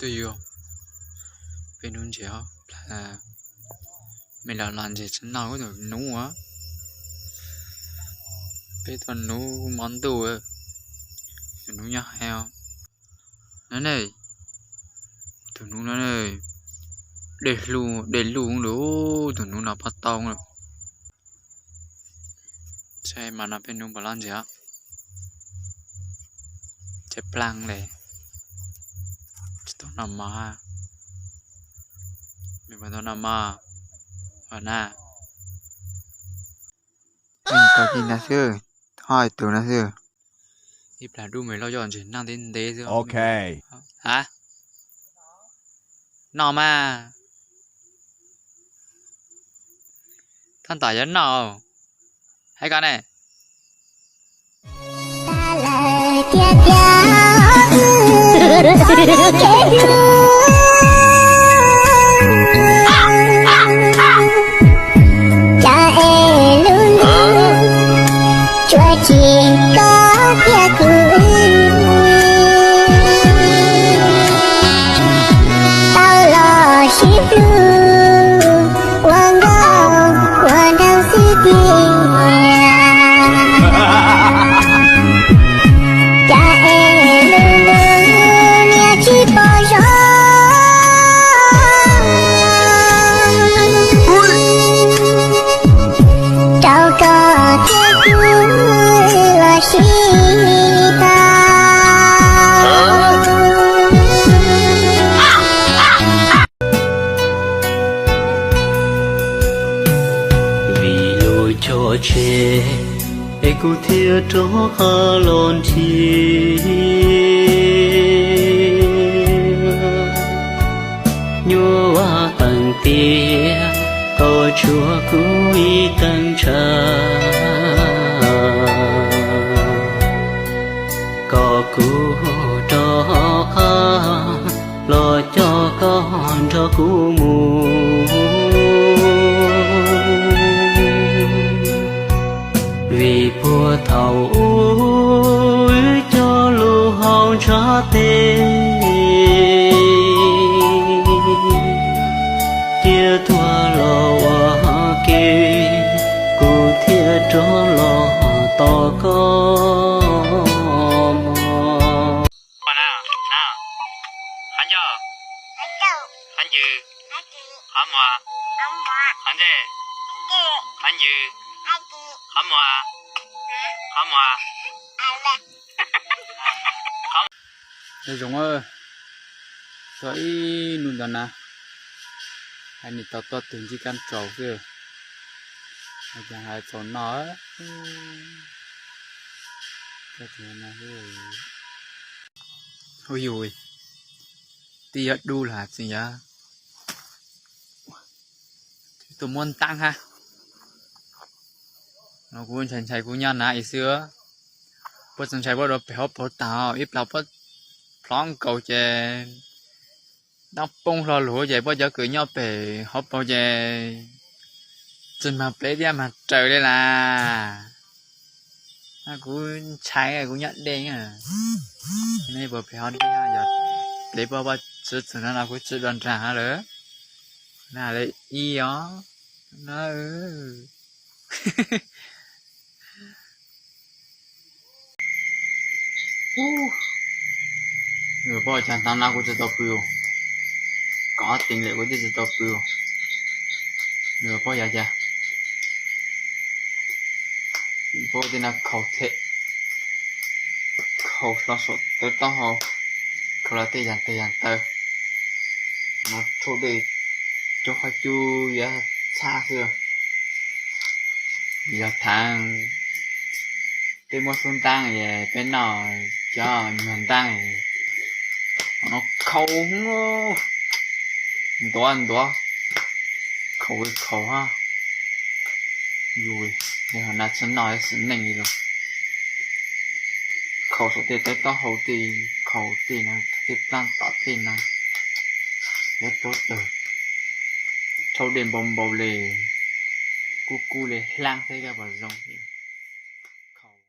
Twj ywm, peb hnub ntseg, me los los ntseg tsis noj tus nuv. Peb tus nuv hmo ntuj, tus nuv nyob hais no ne, tus nuv no, dej luj lug, tus nuv no pab tau lawm. Saib mas no peb nuv puas los ntseg. Ces plaag le, tsis tau noj mov, me puas tau noj mov, ua na. Koj cia na xwb, ho tus no xwb. Ib plag dub me lauj, coj ntseg noj ntev ntev xwb. Ha, noj mas. Thaj tom yuav noj, hais koj ne. Cas es lub ntuj tsuas tsim koj thiab kuv tau los sib hlub ua nkauj ua nraug xwb tiag. Cas es lub ntuj niaj tsis pom zoo rau koj thiab kuv los sib tag. Vim lub choj tseg es kuv thiaj rov qab los nrhiav. Nyuaj vaj teev tiam tau tshuav kuv ib teev ntshav, kom kuv rov qab los coj koj nrog kuv mus. Vim puag thaum ub wb cog lus hauv ntshav tes, cia tuag los ua ke, kuv thiaj rov los tos koj mog. Qhov ncauj, qhov ncws, qhov muag, qhov ntsej, qhov ncws, qhov muag, qhov muag. Nyob zoo, txog ib hnub ntawd na, hais nim tau tuaj tig ntsib kab tsaus xwb, hais txaus no. Hu yus, twb yuav dub los tsis yog, tuaj muab ntaab hab. No kuv ntshai ntshai kuv nyob na ib xwb, puab txawm ntshai puab dua pem hauv paus taag, ib plag puab plhov nkaus ces dlaab poob hlo lug ces puab cov kws nyob pem hauv paus ces tsis mag plev thiab mag raws li las. Kuv ntshai kuv nyob deb, neb puas pem hov deb, yog plev puab puab tsi txug no no kuv tsi dua nraag hov lawm. Na li ib os, na. Nws poj cas hnub no kuv tsis tau pw, kom ob teev lawm kuv twb tsis tau pw. Nws poj yog cas, poj tej no khaus them, khaus hlo saum tawv taub hau, khaus los tej yam teg yam taw, no rhaub dej, cov qhov cub yuav txhab xwb. Yog thaam peb muab xub ntaab es peb noj cov nyuag ntaab, no khaus, ntuav ntuav, khaus khaus hab. Yus, yog na tsi noj xwm neej li los, khaus saum tej tawv taub hau tej, khaus tej no, tej plaab tom tej no, yuav rhaub tawg, rhaub dej npau npau le, kub kub le, hlaab teb kab puas zoo.